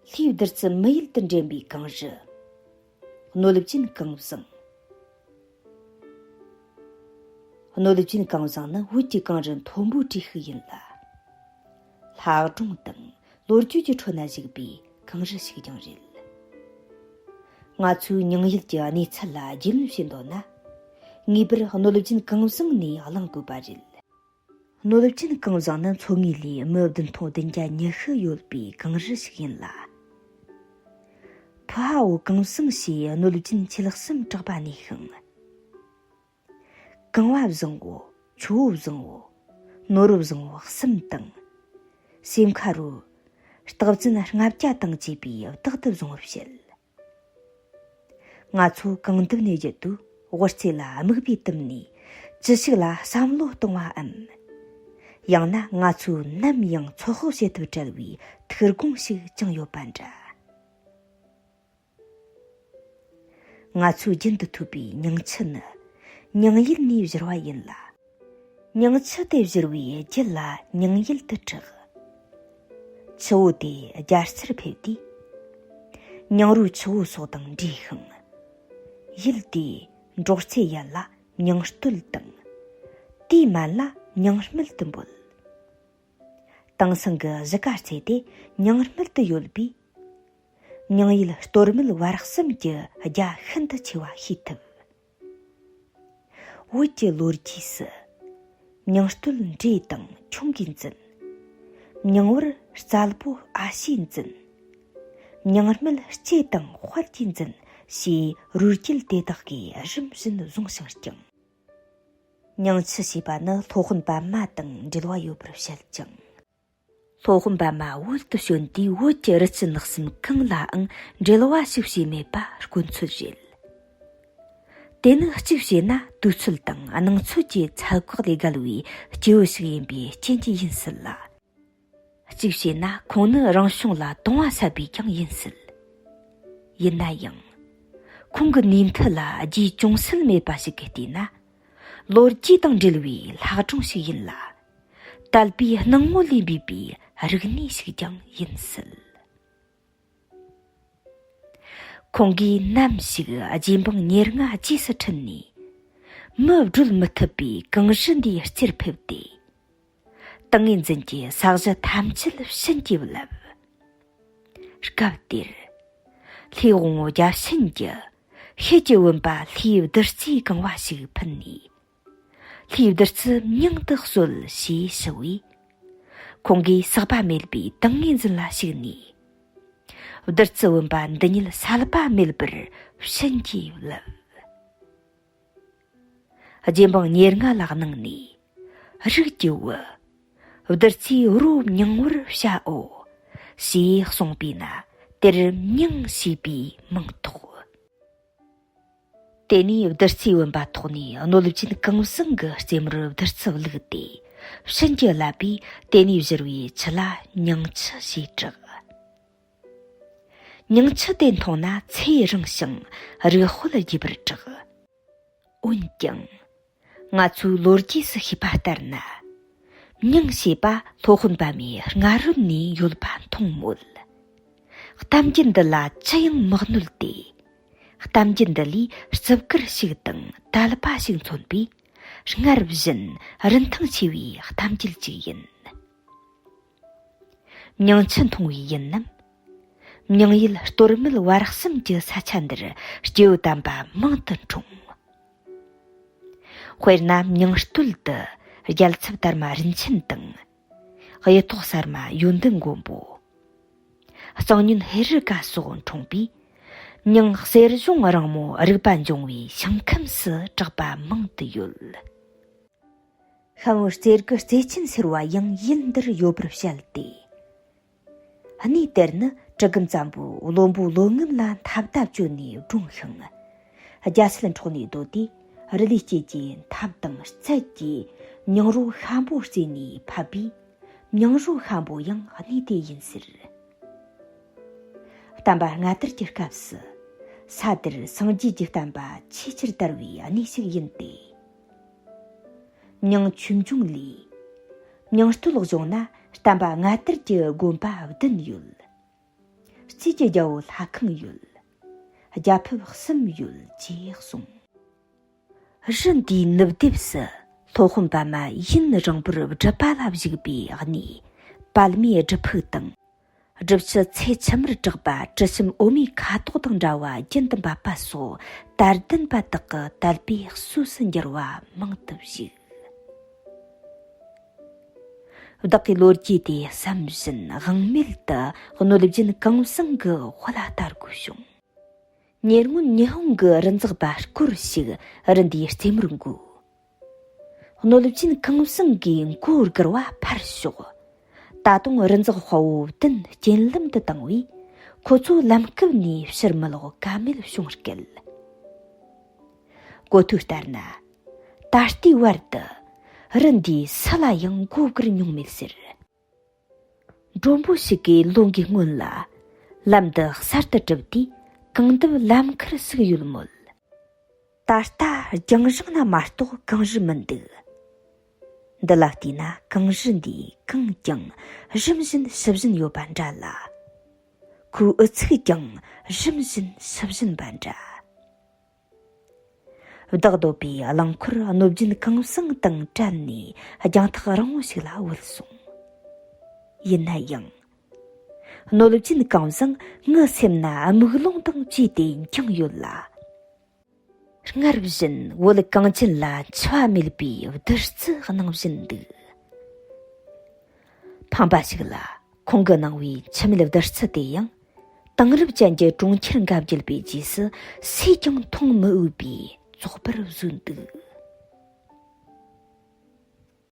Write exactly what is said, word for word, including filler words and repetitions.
ལྷའི་བདུད་རྩི་མི་ཡུལ་དུ་འདྲེན་པའི་གངས་རི། གནོད་སྦྱིན་གངས་བཟང་། གནོད་སྦྱིན་གངས་བཟང་ནི་བོད་ཀྱི་གངས་རི་མཐོན་པོའི་གྲས་ཤིག་ཡིན་ལ། ལྷ་སྒྲུང་དང་ལོ་རྒྱུས་ཀྱི་ཁྲོད་ན་བཞུགས་པའི་གངས་རི་ཞིག་ཀྱང་རེད། ང་ཚོས་མྱང་ཡུལ་གྱི་གནས་ཚུལ་ལ་རྒྱུས་ལོན་བྱེད་འདོད་ན། ངེས་པར་གནོད་སྦྱིན་གངས་བཟང་ནས་གླེང་དགོས་པ་རེད། གནོད་སྦྱིན་གངས་བཟང་ནི་མཚོ་ངོས་ལས་མི་བདུན་སྟོང་བདུན་བརྒྱ་ཉི་ཤུ་ཡོད་པའི་གངས་རི་ཞིག་ཡིན་ལ། ཕུ་ཧ་བོ་གངས་བཟང་ཞེས་གནོད་སྦྱིན་ཆེ་ལེགས་གསུམ་གྲགས་པ་གནས་ཤིང་། གངས་བ་བཟང་བོ། ཆུ་བོ་བཟང་བོ། ནོར་བུ་བཟང་བོ་གསུམ་དང་། སེམས་ཁ་རུ། རྟགས་ཅན་ལྔ་བརྒྱ་དང་བཅས་པའི་བདག་ཏུ་བཟུང་བར་བཤད། ང་ཚོ་གངས་འདབས་ནས་བརྒྱུད་དུས་དབུ་རྩེ་ལ་དམིགས་པའི་དུམ་ནས་ཅི་ཞིག་ལ་བསམ་བློ་གཏོང་བའམ། ཡང་ན་ང་ཚོས་ནམ་ཡང་ཚོད་དཔག་བྱེད་ཐབས་བྲལ་བའི་ཐུགས་དགོངས་ཤིག་བཅངས་ཡོད་པ་འདྲ། ང་ཚོའི་རྒྱུན་དུ་ཐོས་པའི་མྱང་ཆུ་ནི་མྱང་ཡུལ་ནས་བཞུར་བ་ཡིན་ལ། མྱང་ཆུ་དེ་བཞུར་བའི་རྒྱུད་ལ་མྱང་ཡུལ་དུ་གྲགས། ཆུ་བོ་དེ་རྒྱ་སར་ཕེབས་དུས། མྱང་རོའི་ཆུ་བོ་སོགས་དང་འདྲེས་ཤིང་། ཡུལ་དེའི་འབྲོག་རྩེ་ཡན་ལ་མྱང་སྟོད་དང་། དེའི་མན་ལ་མྱང་སྨད་དུ་འབོད། དེང་སང་གི་གཞིས་ཀ་རྩེ་དེ་མྱང་སྨད་དུ་ཡོད་པས། མྱང་ཡུལ་སྟོད་སྨད་བར་གསུམ་གྱི་རྒྱ་ཤིན་ཏུ་ཆེ་བ་ཤེས་ཐུབ། བོད་ཀྱི་ལོ་རྒྱུས་སུ། མྱང་སྟོད་འབྲས་དང་ཁྱུང་གིས་འཛིན། མྱང་བུ་རྩལ་པོ་ཨ་ཕྱིས་འཛིན། མྱང་སྨད་ལྕེ་དང་དཔལ་གྱིས་འཛིན་ཞེས་རོལ་རྒྱུད་དེ་དག་གིས་རིམ་བཞིན་བཟུང་ཞིང་བསྐྱངས། མྱང་ཆུ་ཞེས་པ་ནི་སློབ་དཔོན་པདྨ་དང་འབྲེལ་བ་ཡོད་པར་བཤད་ཅིང་། སློབ་དཔོན་པདྨ་བོད་དུ་བྱོན་དུས་བོད་ཀྱི་རི་ཆུ་ནགས་གསུམ་གང་ལའང་འབྲེལ་བ་ཞིག་བྱས་མེད་པ་དཀོན་ཚོད་རེད། དེ་ནི་གཅིག་བྱས་ན་དུས་ཚོད་དང་སྣང་ཚོད་ཀྱི་ཚད་བཀག་ལས་བརྒལ་བའི་སྐྱེས་བུ་ཞིག་ཡིན་པའི་རྐྱེན་གྱིས་ཡིན་སྲིད་ལ། གཅིག་བྱས་ན་ཁོང་ནི་རང་བྱུང་ལ་དུང་བ་བསད་པས་ཀྱང་ཡིན་སྲིད། ཡིན་ན་ཡང་། ཁོང་གི་ནུས་མཐུ་ལ་རྒྱས་ཅུང་ཟད་མེད་པ་ཞིག་གིས་བལྟས་ན། ལོ་རྒྱུས་དང་འབྲེལ་བའི་ལྷ་སྒྲུང་ཞིག་ཡིན་ལ། དད་པའི་སྣང་ངོ་ལས་འབུས་པའི་རིག་གནས་ཤིག་ཀྱང་ཡིན་སྲིད། ཁོང་གིས་ནམ་ཞིག་རྗེ་འབངས་ཉེར་ལྔ་རྗེས་སུ་ཁྲིད་ནས། མི་བགྲོད་མི་ཐུབ་པའི་གངས་རི་འདིའི་རྩེར་ཕེབས་ཏེ། ཏིང་ངེ་འཛིན་གྱི་ས་གཞི་ཐམས་ཅད་བྱིན་གྱིས་བརླབས། སྐབས་དེར། ལྷའི་དབང་བོ་བརྒྱ་བྱིན་གྱིས་ཤེལ་གྱི་བུམ་པ་ལྷའི་བདུད་རྩིས་གང་བ་ཞིག་ཕུལ་ནས། ལྷའི་བདུད་རྩི་མྱང་དུ་གསོལ་ཞེས་ཞུ་བས། ཁོང་གིས་ཟག་པ་མེད་པའི་ཏིང་ངེ་འཛིན་ལ་ཞུགས་ནས། བདུད་རྩི་བུམ་པ་འདི་ཉིད་བསལ་པ་མེད་པར་བྱིན་གྱིས་བརླབས། རྗེ་འབངས་ཉེར་ལྔ་ལ་གནང་ནས། རིགས་ཀྱི་བུ། བདུད་རྩིའི་རོ་མྱང་བར་བྱའོ། ཞེས་གསུངས་པས་ན་དེར་མྱང་ཞེས་པའི་མིང་ཐོགས། དེ་ནས་བདུད་རྩིའི་བུམ་པ་ཐོགས་ནས་གནོད་སྦྱིན་གངས་བཟང་གི་རྩེ་མོར་བདུད་རྩི་བླུགས་ཏེ། བྱིན་གྱིས་བརླབས་པས་དེ་ནས་བཞུར་བའི་ཆུ་ལ་མྱང་ཆུ་ཞེས་གྲགས། མྱང་ཆུ་དེ་འཐུང་ན་ཚེ་རིང་ཞིང་རིགས་དཔལ་རྒྱས་པར་གྲགས། འོན་ཀྱང་། ང་ཚོའི་ལོ་རྒྱུས་སུ་ཤེས་པ་ལྟར་ན། མྱང་ཞེས་པ་སློབ་དཔོན་པདྨའི་སྔ་རོལ་ནས་ཡོད་པ་མཐོང་མོད། གཏམ་རྒྱུད་འདི་ལ་ཅི་ཡང་མི་གནོད་དེ། གཏམ་རྒྱུད་འདི་ལས་རྩིབས་དཀར་ཞིག་དང་དད་པ་ཞིག་མཚོན་པའི་སྔར་བཞིན་རིན་ཐང་ཆེ་བའི་གཏམ་རྒྱུད་ཅིག་ཡིན། མྱང་ཆུ་འཐུང་བས་ཡིན་ནམ། མྱང་ཡུལ་སྟོད་སྨད་བར་གསུམ་གྱི་ས་ཆ་འདིར་སྐྱེས་བུ་དམ་པ་མང་དུ་འཁྲུངས། དཔེར་ན་མྱང་སྟོད་དུ་རྒྱལ་ཚབ་དར་མ་རིན་ཆེན་དང་། གཡུ་ཐོག་གསར་མ་ཡོན་ཏན་མགོན་པོ། གཙང་སྨྱོན་ཧེ་རུ་ཀ་སོགས་འཁྲུངས་པས། མྱང་གསེར་གཞོང་རིང་མོ་རིག་པ་འབྱུང་བའི་ཞིང་ཁམས་སུ་གྲགས་པ་མང་དུ་ཡོད། ཤམ་བུ་རྩེ་དགུ་རྩེ་ཆེན་ཟེར་བ་ཡང་ཡུལ་འདིར་ཡོད་པར་བཤད་དེ། གནས་དེར་ནི་གྲི་གུམ་བཙན་པོས་བློན་པོ་ལོ་ངན་ལ་འཐབ་རྩོད་བྱས་ནས་བཀྲོངས་ཤིང་། རྒྱལ་སྲིད་འཕྲོག་ནས་སྡོད་དུས་རི་ལུས་སྐྱེས་ཀྱི་འཐབ་དང་རྩལ་གྱིས་མྱང་རོ་ཤམ་བུ་རྩེ་ནས་ཕབ་པས། མྱང་རོ་ཤམ་བུ་ཡང་གནས་དེ་ཡིན་ཟེར། བསྟན་པ་སྔ་དར་གྱི་སྐབས་སུ། ས་དེར་སངས་རྒྱས་ཀྱི་བསྟན་པ་ཆེས་ཆེར་དར་བའི་གནས་ཤིག་ཡིན་ཏེ། མྱང་ཆོས་འབྱུང་ལས། མྱང་སྟོད་ལྗོངས་ན་བསྟན་པ་སྔ་དར་གྱི་དགོན་པ་བདུན་ཡོད། རྩིས་ཀྱི་རྒྱལ་པོ་ལྷ་ཁང་ཡོད། རྒྱལ་ཕེབས་གསུམ་ཡོད་ཅེས་གསུངས། རི་འདིའི་ནུབ་ལྡེབས་སུ་སློབ་དཔོན་པདྨ་ཡུན་རིང་པོར་སྒྲུབ་པ་ལ་བཞུགས་པའི་གནས་པདྨའི་སྒྲུབ་ཕུག་དང་། སྒྲུབ་ཆུ་ཚེ་ཆུ་མར་གྲགས་པ་དྲི་ཞིམ་འོ་མའི་ཁ་དོག་དང་འདྲ་བ་རྒྱུན་དུ་འབབ་པ་སོགས་དད་ལྡན་པ་དག་གི་དད་པའི་གསོས་སུ་འགྱུར་བ་མང་དུ་བཞུགས། བདག་གི་ལོ་རྒྱུས་དེ་བསམ་བཞིན་དབང་མེད་དུ་སྣོད་ལྦྱིན་གང་བཟང་གི་དཔལ་ལ་ལྟ་དགོས་བྱུང་། ཉེ་སྔོན་ཉི་ཧོང་གི་རི་འཛེག་པ་སྐོར་ཞིག་རི་འདིའི་རྩེ་མོར་འགོས། སྣོད་ལྦྱིན་གང་བཟང་གིས་མགོ་སྒུར་བ་ཕར་ཞོག། ད་དུང་རི་འཛེག་དཔའ་བོ་བདུན་རྐྱེན་ལམ་དུ་བཏང་བས། ཁོ་ཚོ་ལམ་སྐབས་ནས་ཕྱིར་མི་ལོག་ཀ་མེད་བྱུང་སྐད། གོ་ཐོས་ལྟར་ན། ད་ལྟའི་བར་དུ་རི་འདིའི་སུ་ལ་ཡང་མགོ་སྒུར་མྱོང་མེད་ཟེར། མགྲོན་པོ་ཞིག་གིས་ལོ་འགའི་སྔོན་ལ། ལམ་འདི་གསར་དུ་གྲུབ་དུས་གངས་འདབས་ལམ་ཁར་ཟུག་ཡོད་མོད། ད་ལྟ་རྒྱང་རིང་ན་མ་གཏོགས་གངས་རི་མི་འདུག། འདི་ལ་བལྟས་ན་གངས་རི་འདིའི་གངས་ཀྱང་རིམ་བཞིན་ཞུ་བཞིན་ཡོད་པ་འདྲ་ལ། ཁོའི་འུ་ཚུགས་ཀྱང་རིམ་བཞིན་ཞུ་བཞིན་པ་འདྲ། བདག་སྡོད་པའི་རླངས་འཁོར་སྣོད་ལྦྱིན་གང་བཟང་དང་བྲལ་ནས་རྒྱང་ཐག་རིང་བོ་ཞིག་ལ་བུད་སོང་། ཡིན་ན་ཡང་། སྣོད་ལྦྱིན་གང་བཟང་ངའི་སེམས་ན་དམུགས་ལོང་དང་བཅས་ཏེ་འགྱིང་ཡོད་ལ། སྔར་བཞིན་བོད་གངས་ཅན་ལ་འཆི་བ་མེད་པའི་བདུད་རྩི་གནང་བཞིན་འདུག། ཕངས་པ་ཞིག་ལ་ཁོང་གིས་གནང་བའི་འཆི་མེད་བདུད་རྩི་དེ་ཡང་། དེང་རབས་ཅན་གྱི་གྲོང་ཁྱེར་འགའ་བརྒྱུད་པའི་རྗེས་སུ་སུས་ཀྱང་འཐུང་མི་འོས་པའི་བཙོག་པར་བཟོས་འདུག།